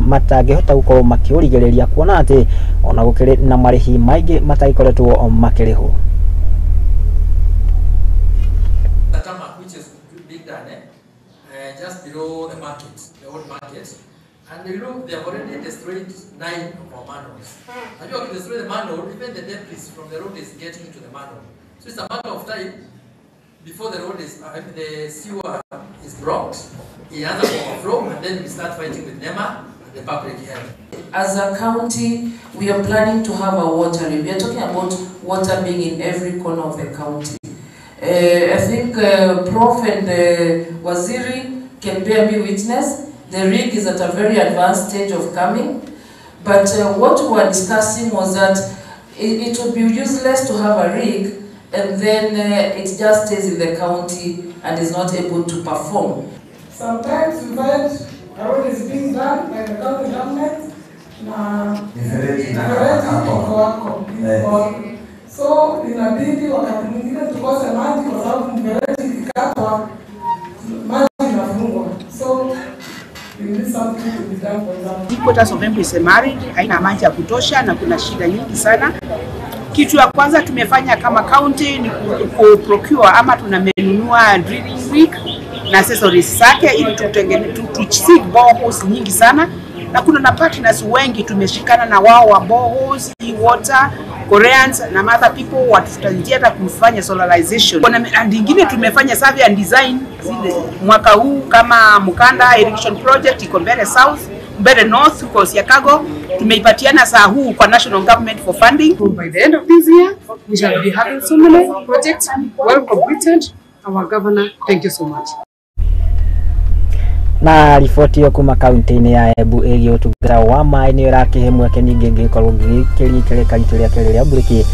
matangĩhota gũkorwo makĩũrigĩrĩria, kuona atĩ ona gũkĩrĩ na marĩhi maingĩ matagĩkoretwo makĩrĩhwo. Just below the market, the old market, and you look, they have already destroyed 9 of our manholes. And you can destroy the manhole, even the debris from the road is getting into the manhole. So it's a matter of time before the road is, the sewer is blocked, inaanza overflow, and then we start fighting with NEMA and the public health. As a county, we are planning to have a water. We are talking about water being in every corner of the county. I think Prof and Waziri can bear me witness. The rig is at a very advanced stage of coming. But what we were discussing was that it would be useless to have a rig and then it just stays in the county and is not able to perform. Sometimes we find a road is being done by the county government na mifereji iko wako. So inabidi wakati mwingine tukose maji kwa sababu mfereji ikikatwa maji inafungwa. So we need something to be done for example. Headquarters of Embu is married, haina maji ya kutosha na kuna shida nyingi sana. Kitu ya kwanza tumefanya kama county ni ku procure ama tunamenunua drilling rig na accessories zake ili tuseek boreholes nyingi sana, na kuna na partners wengi tumeshikana na wao wa boreholes, e-water, Koreans na other people watufuta hata kufanya solarization. Kuna nyingine tumefanya survey and design zile mwaka huu kama Mukanda irrigation project iko Mbere South, Mbere North huko Siakago, tumeipatiana saa huu kwa national government for funding. By the end of this year we shall be having so many projects well completed. Our governor, thank you so much. Na riboti ĩyo kuma kaunti-inĩ ya Embu ĩgiĩ ũtungata wa maĩ nĩ ĩrakĩhe mweke ningĩ ngĩkorwo ngĩgĩkĩria ikereka ritũ rĩa kerĩ rĩa mburĩki.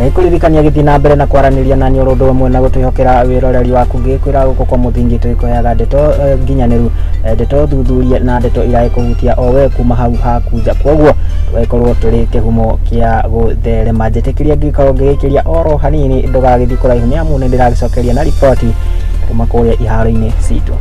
Ngĩkũririkania gĩthiĩ na mbere na kwaranĩria na nĩ ũndũ ũmwe na gũtwĩhokera wĩroreri waku, ngĩkwĩra gũkũ kwa mũthingi tũgĩkũheaga ndeto nginyanĩru, ndeto thuthurie na ndeto iragĩkũhutia o we kuma hau haku nja, kwoguo tũgagĩkorwo tũrĩ kĩhumo kĩa gũtherema. Njĩtĩkĩria ngĩkorwo ngĩgĩkĩria oro hanini, ndũgagĩthiĩ kũraihu nĩ amu nĩ ndĩragĩcokeria na riboti kuma kũrĩa iharo-inĩ citũ.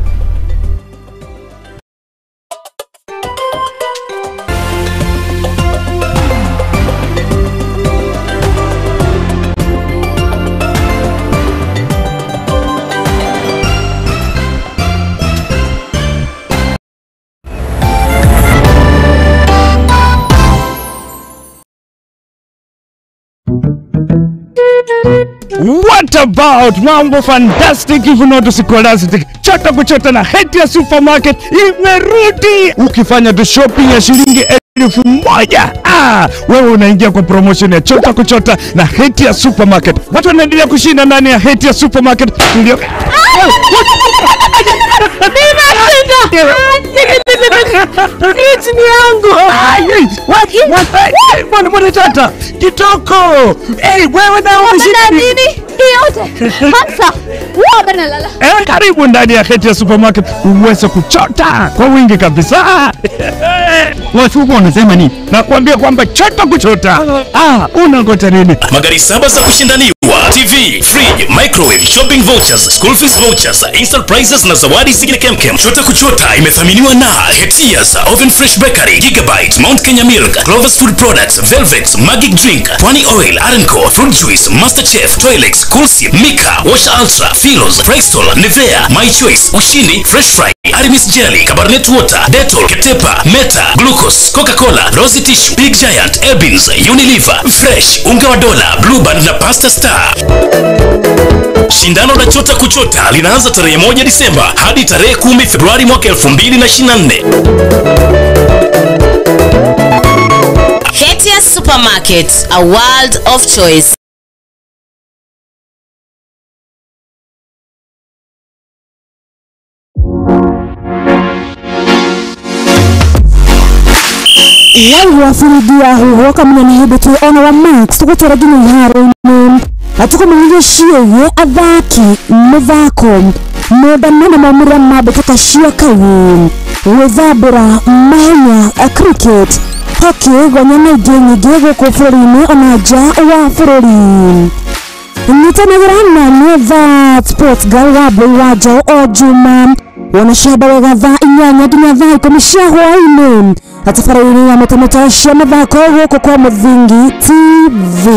What about mambo fantastic if not scholastic? Chota kuchota na Hetia Supermarket imerudi. Ukifanya tu shopping ya shilingi 1000, wewe unaingia kwa promotion ya Chota kuchota na Hetia Supermarket. Watu wanaendelea kushinda ndani ya Hetia Supermarket. Ndio. Fridge ni yangu. Mbona tata? Kitoko. Eh, wewe na umeshinda nini? Yote. Hamsa. Wewe lala. Eh, karibu ndani ya Hetia Supermarket uweze kuchota kwa wingi kabisa. Watu wanasema nini? Nakwambia kwamba chota kuchota. Unangoja nini? Magari 7 za kushindaniwa, TV, fridge, microwave, shopping vouchers, school fees vouchers, instant prizes na zawadi zingine kemkem. Chota kuchota imethaminiwa na Hetias, Oven Fresh Bakery, Gigabyte, Mount Kenya Milk, Clover's Food Products, Velvet, Magic Drink, Pwani Oil, Arenco, Fruit Juice, Master Chef, Toilex, Coolsip, Mika, Wash Ultra, Philos, Bristol, Nivea, My Choice, Ushindi, Fresh Fry, Aramis Jelly, Cabernet Water, Dettol, Ketepa, Meta, Glucose, Coca-Cola, Rosy Tissue, Big Giant, Ebins, Unilever, Fresh, Unga wa Dola, Blue Band na Pasta Star. Shindano la Chota Kuchota linaanza tarehe 1 Disemba hadi tarehe 10 Februari mwaka 2024. Hetia Supermarket, a world of choice. Waiwa furudia huho kamuna ni hĩndĩ twĩ ona wa Max tũgũtwara nginya iharo-inĩ atũkũmenyithia ciĩgiĩ athaki mĩthako mendano na maumĩrĩra ma mbĩtĩka cia kau gwĩthambĩra mahenya cricket hockey gonya na ingĩ nyingĩ gũkũ bũrũri-inĩ ona nja wa bũrũri. Nyitanagĩra na niĩ That Sports Girl wa Mbũi wa Njaũ o Juma wona ciamba wega thaa 8 nginya thaa 10 cia hwaĩ-inĩ atabarĩra ya mĩtamĩta cia mĩthako gũkũ kwa Mũthingi TV.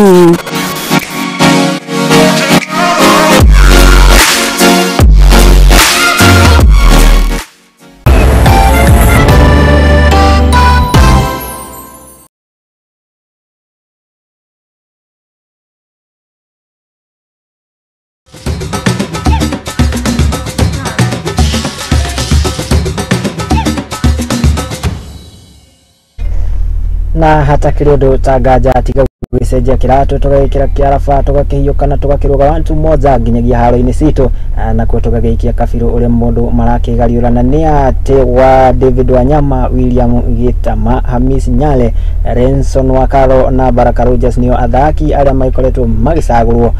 Na hatakĩrĩ ũndũ ta nganja tiga gũgĩcenjia kĩratũ tũgagĩkĩra kĩaraba tũgakĩhiũka tũgakĩrũga wantu moja nginyagia haro-inĩ citũ nakuo tũgagĩikia kabirũ ũrĩa mũndũ marakĩgariũrana nĩ atĩ wa David Wanyama, William Gitama, Hamis Nyale, Renson Wakaro na Baraka Rogers nĩo athaki arĩa magĩkoretwo magĩcagũrwo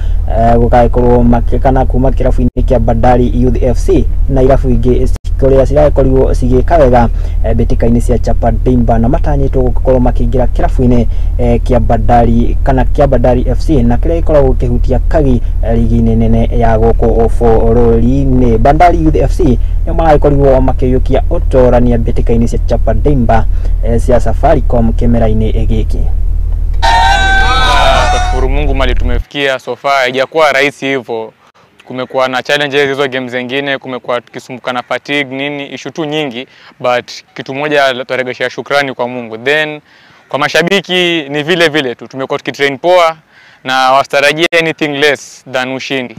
gũgagĩkorwo makĩkana kuma kĩrabu-inĩ kĩa Bandari Youth FC na irabu ingĩ kũrĩa cirakorirwo cigĩka wega mbĩtĩka-inĩ cia Chapa Dimba na matanyĩtwo gũkorwo makĩingĩra kĩrabu-inĩ kĩa Bandari kana kĩa Bandari FC na kĩrĩa gĩkoragwo gĩkĩhutia kagi rigi-inĩ nene ya gũkũ bũrũri-inĩ. Bandari Youth FC nĩo maragĩkorirwo makĩiyũkia ũtorania mbĩtĩka-inĩ cia Chapa Dimba cia Safaricom kĩmera-inĩ gĩkĩ. Tashukuru Mungu mali tumefikia so far, haijakuwa rahisi hivyo. Kumekuwa na challenges hizo games zingine, kumekuwa tukisumbuka na fatigue nini, issue tu nyingi, but kitu moja tutaregesha shukrani kwa Mungu. Then kwa mashabiki ni vile vile tu tumekuwa tukitrain poa na wastarajie anything less than ushindi.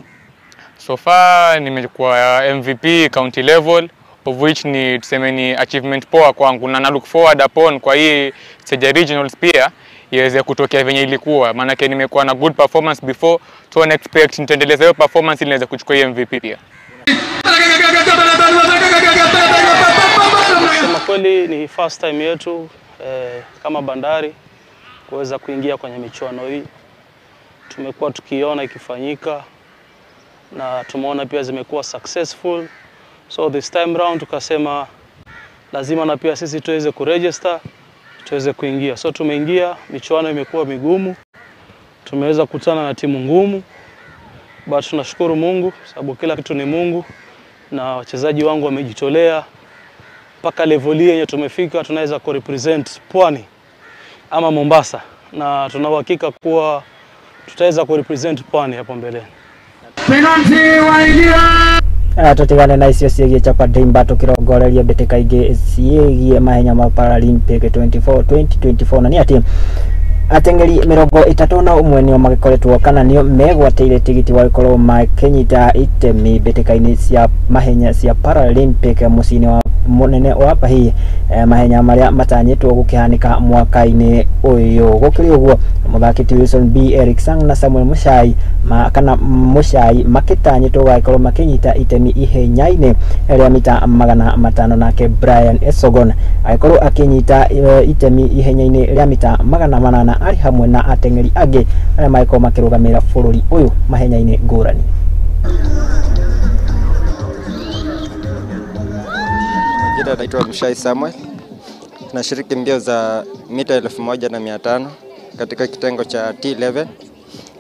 So far nimekuwa MVP county level, of which ni tuseme ni achievement poa kwangu, na look forward upon kwa hii stage regionals pia iweze kutokea venye ilikuwa, maana yake nimekuwa na good performance before, so I expect nitaendeleza hiyo performance ili niweze kuchukua hiyo MVP pia. Kusema kweli ni first time yetu kama Bandari kuweza kuingia kwenye michuano hii. Tumekuwa tukiona ikifanyika na tumeona pia zimekuwa successful. So this time round tukasema lazima na pia sisi tuweze kuregister, tuweze kuingia. So tumeingia, michuano imekuwa migumu. Tumeweza kukutana na timu ngumu. But tunashukuru Mungu sababu kila kitu ni Mungu na wachezaji wangu wamejitolea mpaka level hii yenye tumefika, tunaweza kurepresent Pwani ama Mombasa na tuna uhakika kuwa tutaweza kurepresent Pwani hapo mbeleni. Penalty waingia. Tutigane na icio ciĩgiĩ Chapa Dimba tũkĩrongoreria mbĩtĩka ingĩ ciĩgiĩ mahenya ma Paralympic 24 2024 na nĩ atĩ ateng'eri 31 nĩo magĩkoretwo kana nĩo megwatĩire tigiti wa gũkorwo makĩnyita itemi mbĩtĩka-inĩ cia mahenya cia Paralympic mũciĩ-inĩ wa mũnene wa Paris, mahenya marĩa matanyĩtwo gũkĩhanĩka mwaka-inĩ ũyũ. Gũkĩrĩ ũguo mũthaki ti Wilson B Eric Sang na Samuel Muchai kana Muchai makĩtanyĩtwo gũgagĩkorwo makĩnyita itemi ihenya-inĩ rĩa mita 500 nake Brian Esogon agĩkorwo akĩnyita itemi ihenya-inĩ rĩa mita 800 arĩ hamwe na ateng'eri angĩ arĩa magĩkorwo makĩrũgamĩrĩra bũrũri ũyũ mahenya-inĩ ngũrani. Jina naitwa Mshai Samuel. Nashiriki mbio za mita 1500 katika kitengo cha T11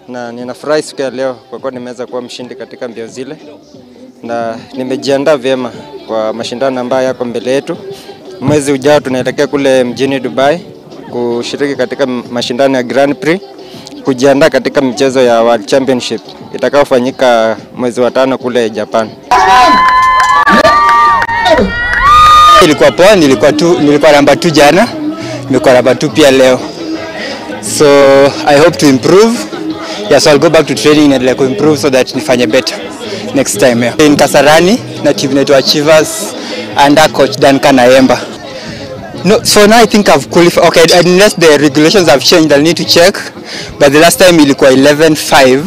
na ninafurahi siku ya leo kwa kuwa nimeweza kuwa mshindi katika mbio zile na nimejiandaa vyema kwa mashindano ambayo yako mbele yetu. Mwezi ujao tunaelekea kule mjini Dubai kushiriki katika mashindano ya Grand Prix, kujiandaa katika michezo ya World Championship itakayofanyika mwezi wa 5 kule Japan. Ilikuwa poa, nilikuwa namba 2 jana, nimekuwa namba 2 pia leo. So I hope to improve. Yeah, so I'll go back to training and like improve so that nifanye better next time. Yeah. In Kasarani na team inaitwa Achievers under coach Duncan Ayemba. No, so now I think I've qualified. Okay, unless the regulations have changed, I'll need to check. But the last time ilikuwa 11.5.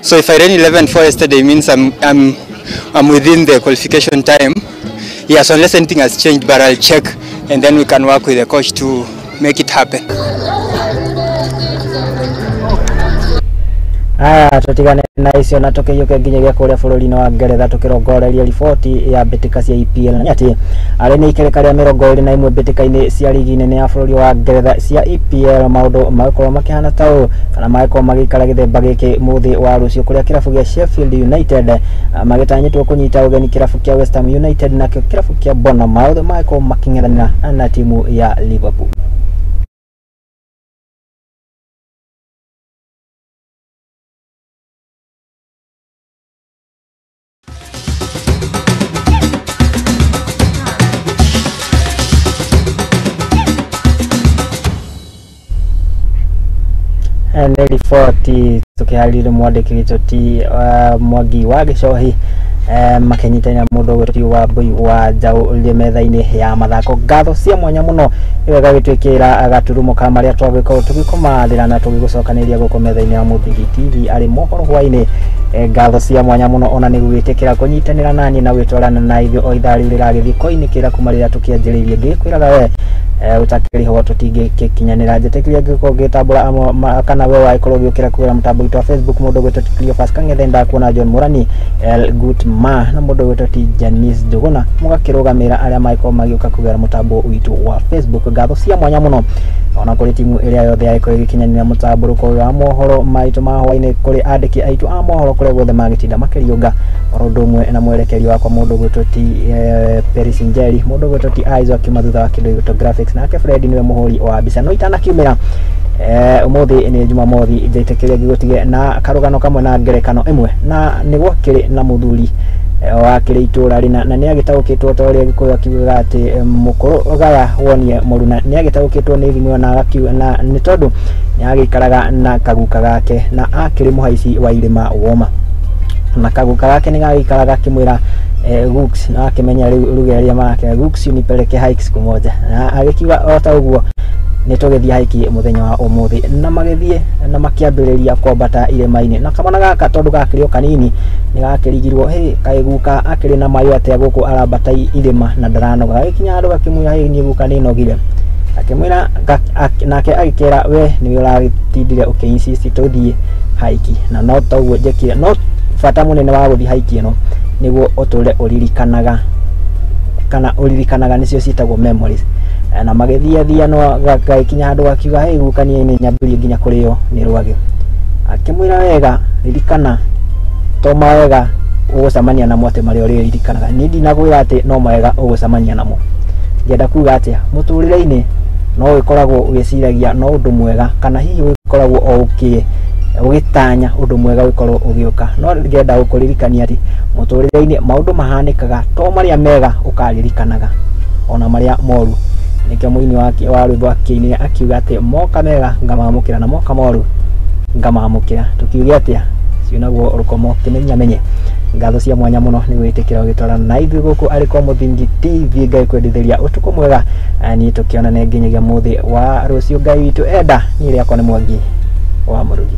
So if I ran 11.4 yesterday, it means I'm within the qualification time. Yeah, so unless anything has changed, but I'll check and then we can work with the coach to make it happen. Aya, tutigane na icio na tukiyuke nginyagia kuria bũrũri-inĩ wa Ngeretha tukirongoreria riboti ya mbĩtĩka cia EPL na atĩ arĩ nĩ ikereka rĩa 21 mbĩtĩka-inĩ cia rigi nene ya bũrũri wa Ngeretha cia EPL maũndũ magĩkorwo makĩhana ta ũũ kana magĩkorwo magĩikara gĩthemba gĩkĩ mũthĩ wa rũciũ kũrĩa kĩrabu gĩa Sheffield United magĩtanyĩtwo kũnyita ũgeni kĩrabu kĩa West Ham United nakĩo kĩrabu kĩa Bournemouth magĩkorwo makĩng'ethanĩra na timu ya Liverpool. Nĩ riboti tũkĩharĩrĩrio mwandĩki witũ ti Mwangi wa Gĩcohi, makĩnyitanĩra mũndũ ũgwĩtwo wa Mbui wa Njaũ rĩ metha-inĩ ya mathako. Ngatho cia mwanya mũno nĩwe gagĩtwĩkĩra gaturumo ka marĩa twagĩkorwo tũgĩkũmathĩra na tũgĩgũcokanĩria gũkũ metha-inĩ ya Mũthingi TV arĩ mohoro hwainĩ. Ngatho cia mwanya mũno ona nĩ gũgĩtĩkĩra kũnyitanĩra naniĩ na gwĩtwarana na ithuĩ o ithaa rĩu rĩragĩthiĩ koinĩkĩra kuma rĩrĩa tũkĩanjĩrĩirie. Ngĩkwĩraga we ũtakĩrĩhwo tũtingĩkinyanĩra. Njĩtĩkĩria ngĩkorwo ngĩtambũra kana we wagĩkorwo ũgĩũkĩra kũgerera mũtambo witũ wa Facebook, mũndũ ũgwĩtwo Cleophas Kang'ethe, ndakuona John Mũrani, El Gutma na mũndũ ũgwĩtwo ti Janice Njũgũna, mũgakĩrũgamĩra arĩa magĩkorwo magĩũka kũgerera mũtambo witũ wa Facebook. Ngatho cia mwanya mũno ona kũrĩ timu ĩrĩa yothe yagĩkorwo ĩgĩkinyanĩra mũtambũrũko ũyũ wa mohoro maitũ ma hwainĩ, kũrĩ andĩki aitũ a mohoro kũrĩa guothe magĩtinda makĩriũnga, oro ũndũ ũmwe na mwerekeri wakwa mũndũ ũgwĩtwo ti Peris Njeri, mũndũ ũgwĩtwo ti Isaac Kiuma thutha wa kĩndũ gĩgwĩtwo graphics, nake Fred niwe mũhũri wa mbica. No itanakiumĩra, ũmũthĩ nĩ Jumamothi, njĩtĩkĩrie ngĩgũtige na karũgano kamwe na ngerekano ĩmwe. Na nĩ gwakĩrĩ na mũthuri wakĩrĩ itũra rĩna, na nĩ agĩtaũkĩtwo ta ũrĩa Gĩkũyũ akiugaga atĩ mũkũrũ gaya wonie mũruna. Nĩ agĩtaũkĩtwo nĩ thimũ ĩyo na agakiuga na nĩ tondũ nĩ agĩikaraga na kaguka gake na akĩrĩ mũhaici wa irĩma woma, na kaguka gake nĩ gagĩikaraga akĩmwĩra, "Guks," na akĩmenya rĩu ruga ĩrĩa marakĩra, "Guks, unipeleke hike siku moja." Na agĩkiuga o ta ũguo, nĩ tũgĩthiĩ hike mũthenya wa ũmũthĩ. Na magĩthiĩ na makĩambĩrĩria kwambata irĩma-inĩ, na kamwana gaka tondũ gakĩrĩ o kanini nĩ gakĩrigirwo, hĩ, kaĩ guka akĩrĩ na mayũ atĩa gũkũ arambata irĩma na ndaranoga? Gagĩkinya handũ gakĩmwĩra, "Hĩ, niĩ guka nĩ nogire." Akĩmwĩra, nake agĩkĩra, "We nĩwe ũragĩtindire ũkĩ-insist tũthiĩ hike, na no toguo njĩkire. No bata mũnene wa gũthiĩ hike ĩno nĩguo ũtũre ũririkanaga, kana ũririkanaga nĩcio ciĩtagwo memories." Na magĩthiĩ thia, no gagĩkinya handũ gakiuga, "Hĩ, guka, niĩ nĩ nyambĩrĩrie nginya kũrĩo nĩ rwagĩ." Akĩmwĩra, "Wega, ririkana to mawega ũgũcemania namo atĩ marĩa ũrĩririkanaga. Niĩ ndinakwĩra atĩ no mawega ũgũcemania namo. Ngĩenda kuga atĩa? Mũtũrĩre-inĩ no ũgĩkoragwo ũgĩciragia no ũndũ mwega, kana hihi ũgĩkoragwo o ũgĩtanya ũndũ mwega ũgĩkorwo ũgĩũka. No ngĩenda gũkũririkania atĩ mũtũrĩre-inĩ maũndũ mahanĩkaga, to marĩa mega ũkaririkanaga, ona marĩa moru. Nĩkĩo mũini wa rwĩmbo akĩinire akiuga atĩ moka mega ngamamũkĩra na moka moru ngamamũkĩra. Tũkiuge atĩa? Ciunagwo rũkomo kĩmenyamenye. Ngatho cia mwanya mũno nĩ gwĩtĩkĩra ũgĩtwarana na ithuĩ gũkũ arĩ kwa Mũthingi TV. Ngai kwendithĩria ũtukũ mwega. Niĩ tũkĩonane nginyagia mũthĩ wa rũciũ, Ngai witũ enda. Niĩ rĩakwa nĩ Mwangi wa Mũrugi.